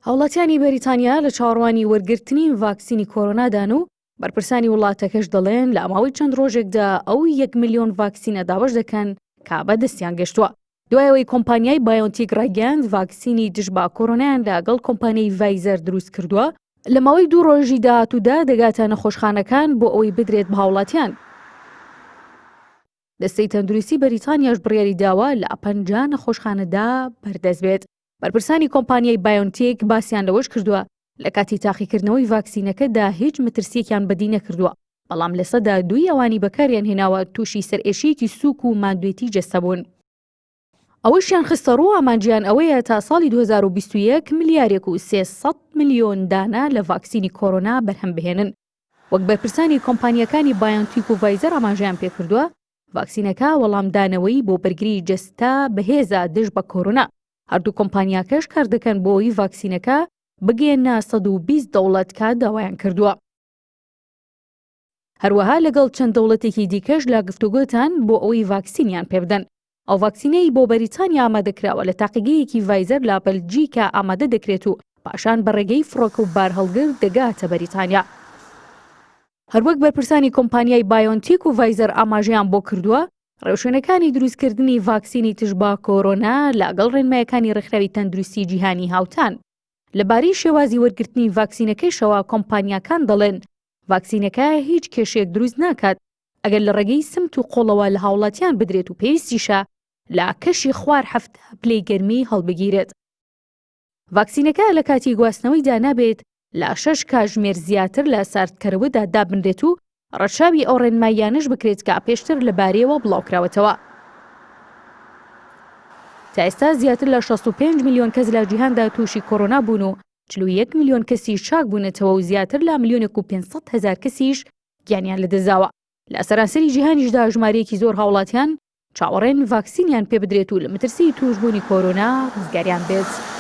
هاوڵاتیانی بەریتانیا لە چاوەڕوانی وەرگرتنی ڤاکسینی کۆرۆنادان و بەرپرسانی وڵاتەکەش دەڵێن لە ماوەی چەند ڕۆژێکدا ئەو یەک ملیۆن ڤاکسینە دابەش دەکەن کە بەدەستیان گەشتووە. دوای ئەوەی کۆمپانیای بایۆنتیک ڕایگەیاند ڤاکسینی دژ بە کۆرۆنایان لەگەڵ کۆمپانیای ڤایزەر دروست کردووە، لە ماوەی دوو ڕۆژی داهاتوودا دەگاتە نەخۆشخانەکان بۆ ئەوەی بدرێت بە هاوڵاتیان. دەستەی تەندروستی بەریتانیاش بڕیاری داوە لە 50 نەخۆشخانەدا بەردەست بێت. بەرپرسانی کۆمپانیای بایۆنتیک باسیان لەوەش کردووە، لە کاتی تاقیکردنەوەی ڤاکسینەکەدا هیچ مەترسییەکیان بەدی نەکردووە، بەڵام لەسەدا دووی ئەوانی بەکاریان هێناوە تووشی سەرئێشەیەکی سووک و ماندوێتی جەستە بوون. ئەوەشیان خستەڕوو، ئامانجیان ئەوەیە تا ساڵی 2021 ملیارێک و 300 ملیۆن دانە لە ڤاکسینی کۆرۆنا بەرهەم بهێنن. وەک بەرپرسانی کۆمپانیاکانی بایۆنتیک و ڤایزەر ئاماژەیان پێکردووە، ڤاکسینەکە وەڵامدانەوەی بۆ بەرگری جەستە بەهێزە دژ بە کۆرۆنا. هەردوو کۆمپانیاکەش کاردەکەن بۆ ئەوەی ڤاکسینەکە بگەیەننە 120 دەوڵەت کە داوایان کردووە. هەروەها لەگەڵ چەند دەوڵەتێکی دیکەش لە گفتوگۆدان بۆ ئەوەی ڤاکسینیان پێبدەن. ئەو ڤاکسینەی بۆ بەریتانیا ئامادەکراوە لە تاقیگەیەکی ڤایزەر لە بەلجیکا ئامادە دەکرێت و پاشان بە ڕێگەی فڕۆکە و بارهەڵگر دەگاتە بەریتانیا. هەروەک بەرپرسانی کۆمپانیای بایۆنتیک و ڤایزەر ئاماژەیان بۆ کردووە، ڕێوشوێنەکانی دروستکردنی ڤاکسینی دژ بە کۆرۆنا لەگەڵ ڕێنمایەکانی ڕێکخراوی تەندروستی جیهانی هاوتان. لەبارەی شێوازی وەرگرتنی ڤاکسینەکەیشەوە کۆمپانیاکان دەڵێن، ڤاکسینەکە هیچ کێشەیەک دروست ناکات ئەگەر لە ڕێگەی سمت و قۆڵەوە لە هاوڵاتیان بدرێت و پێویستیشە لە کەشی خوار 70 پلەی گەرمی هەڵبگیرێت. ڤاکسینەکە لە کاتی گواستنەوەیدا نابێت لە شەش کاژمێر زیاتر لە ساردکەرەوەدا دابنرێت و ڕەچاوی ئەو ڕێنماییانەش بکرێت کە پێشتر لەبارەیەوە بڵاوکراوەتەوە. تا ئێستا زیاتر لە 65 ملیۆن کەس لە جیهاندا تووشی کۆرۆنا بوون و 41 ملیۆن کەسیش چاک بوونەتەوە و زیاتر لە ملیۆنێک و 500 هەزار کەسیش گیانیان لەدەستداوە. لە سەرانسەری جیهانیشدا ژمارەیەکی زۆر هاوڵاتیان چاوەڕێن ڤاکسینیان پێبدرێت و لە مەترسیی تووشبوونی کۆرۆنا ڕزگاریان بێت.